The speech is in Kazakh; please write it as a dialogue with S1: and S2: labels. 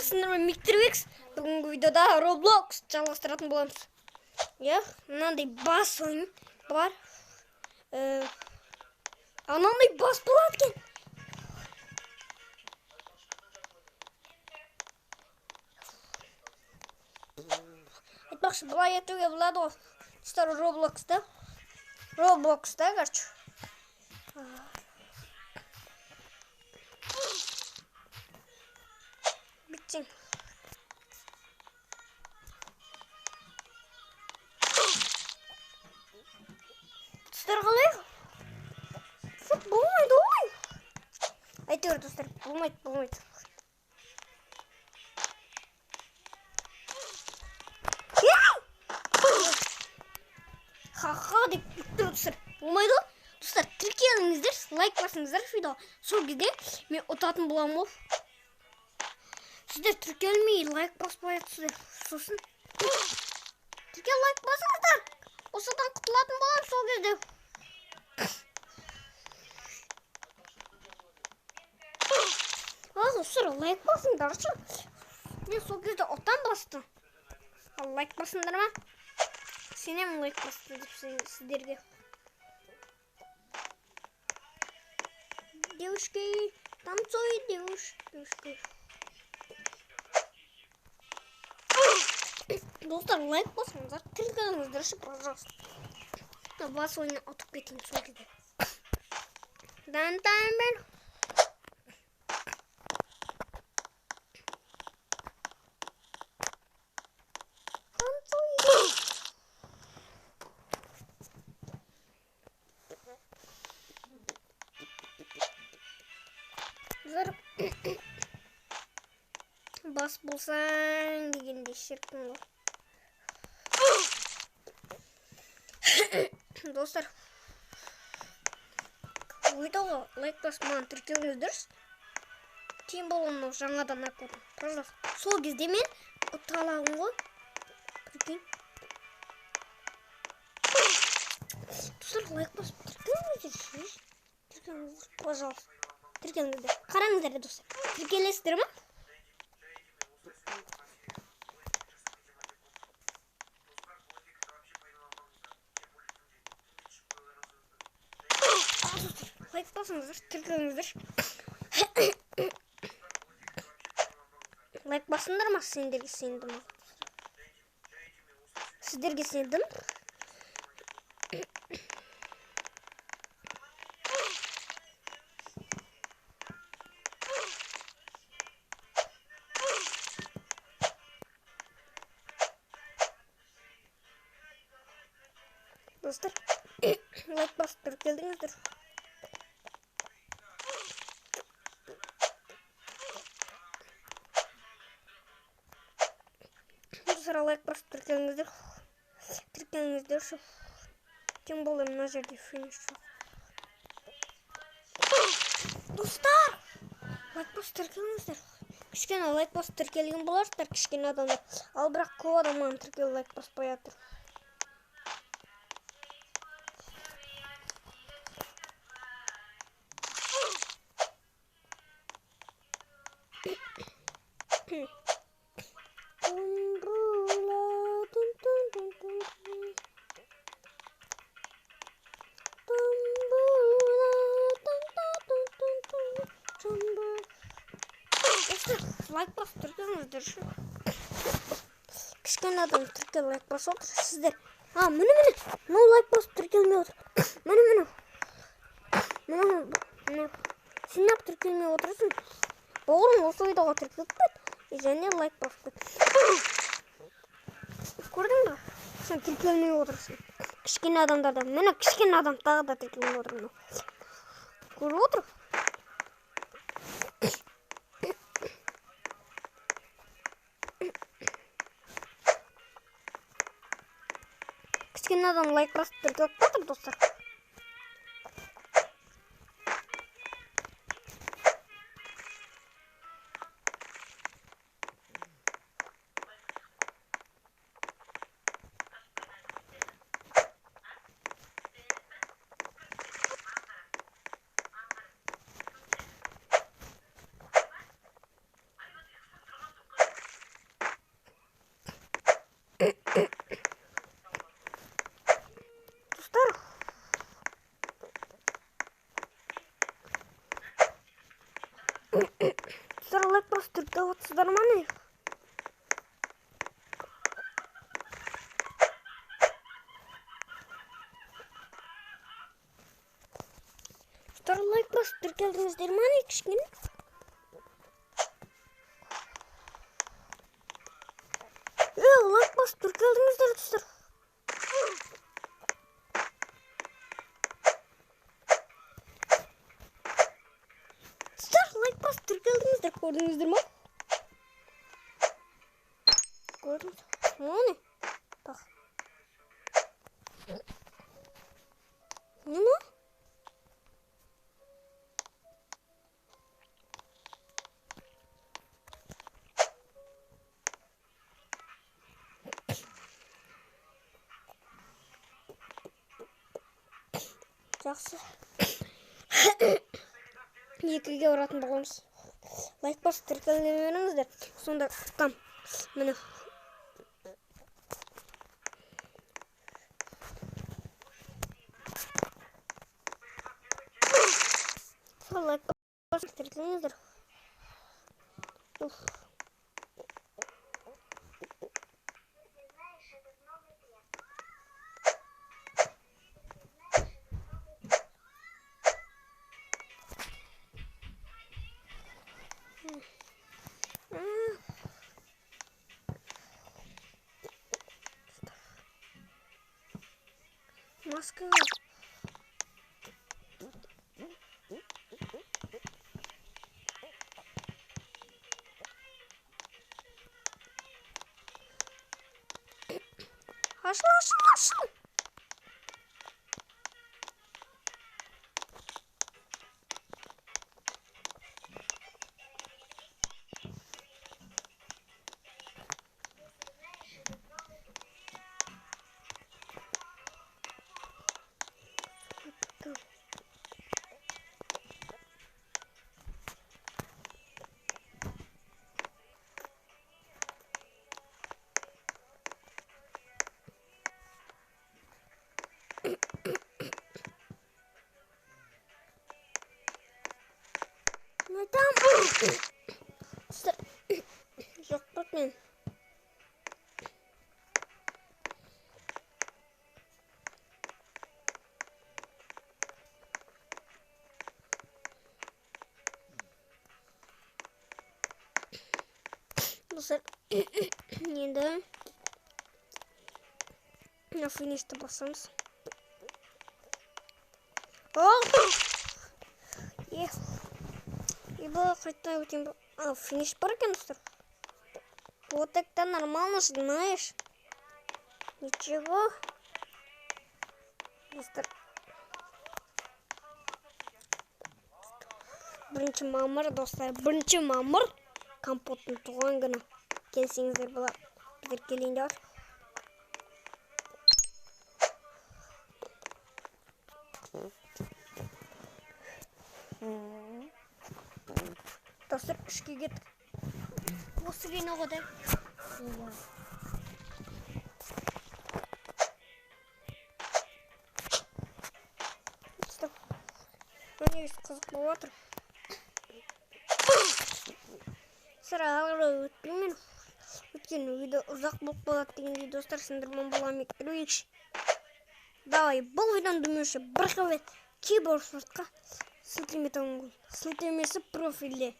S1: Сіздермен Миктервикс. Бүгінгі видеода Roblox жалғастыратын боламыз. Иә, мынандай бас ойын бар. Анандай бас болады екен. Айтпақшы, былай етуге болады ғой. Достар, Roblox'та. Roblox'та, короче. Бітсең. Достар, қалай? Жоқ, болмайды ғой. Әйтеуір, достар, болмайды, болмайды. Ха-ха деп тұр, достар. Болмайды ғой. Достар, тіркеліңіздер, лайк басыңыздар видеоға. Сол кезде мен ұтатын боламын ғой. Сіздер тіркелмей лайк баспай жатсыздар. Сосын тіркел, лайк басыңыздар. Осыдан құтылатын боламын сол кезде. Достар, лайк басыңдаршы. Мен сол кезде ұтам басты. Ал лайк басыңдар ма? Сенемін лайк басты деп сіздерге. Девушки, танцуй, девушки. Достар, лайк басыңыздар, тіркеліңіздерші, пожалуйста. Бас ойынын ұтып кетейін сол кезде. Дан-дан-бен. Танцуй. Бас болсаң дегенде шіркін ғой. Достар, видеоға лайк басып маған тіркеліңіздерші. Тем более мынау жаңадан аккаунт. Пожалуйста. Сол кезде мен ұта аламын ғой. Прикинь. Достар, лайк басып тіркеліңіздерші. Тіркеліңіздер, пожалуйста. Тіркеліңіздер. Қараңыздар, достар. Тіркелесіздер ма? Лайк басыңыздар, тіркеліңіздер. Лайк басыңдар ма? Сендерге сендім. Сіздерге сендім. Достар, лайк басып тіркелдіңіздер. Достар, лайк басып тіркеліңіздер. Тіркеліңіздерші. Тем более мына жерде финиш жоқ. Достар, лайк басып тіркеліңіздер. Кішкене лайк басып тіркелген боларсыздар, кішкене адамдар. Ал бірақ көп адам маған тіркеліп лайк баспай жатыр. Лайк басып тіркеліңіздерші. Кішкене адам тіркеліп лайк басып отыр. Сіздер, міне міне, мынау лайк басып тіркелмей отыр. Міне міне. Міне міне. Сен неғып тіркелмей отырсың? Бауырым, осы видеоға тіркеліп кет және лайк басып кет. Көрдің бе? Сен тіркелмей отырсың. Кішкене адамдарда. Міне кішкене адам тағы да тіркелмей отыр мынау. Көріп отыр? Кішкене адам лайк басып тіркеліп жатыр, достар. Достар, лайк басып тіркеліп отырсыздар ма не? Достар, лайк басып тіркелдіңіздер ма не кішкене? Лайк басып тіркелдіңіздер, достар. Достар, лайк басып тіркелдіңіздер, көрдіңіздер ма? Көрдіңіз. Міне. Так. Не ма? Жақсы. 2-ге ұратын боламыз. Лайк басып тіркеле беріңіздер. Сонда там міне. Сол лайк басып тіркеліңіздер. Уф. Маска. Ашыл, ашыл, ашыл. Ну там. Жоқ, мен. Достар, енді на финишті басамыз. Ибо қайта өтем. А, финиш бар екен, достар. Вот это нормально, знаешь. Ничего. Достар. 1 мамыр, достар. 1 мамыр. Компоттың туған күні. Келсеңіздер болады. Біздер келейін деп жатыр. Достар, 3-ке кеттік. Осы кино ғой да. Достар, міне қызық болып жатыр. Достар, ары қарай өтпеймін. Өйткені видео ұзақ болып қалады дегендей, достар, сындырман боламын. Давай, бұл видеоны демеуші бір қабат кейбордқа сілтеме тауыңыз. Сілтемесі профильде.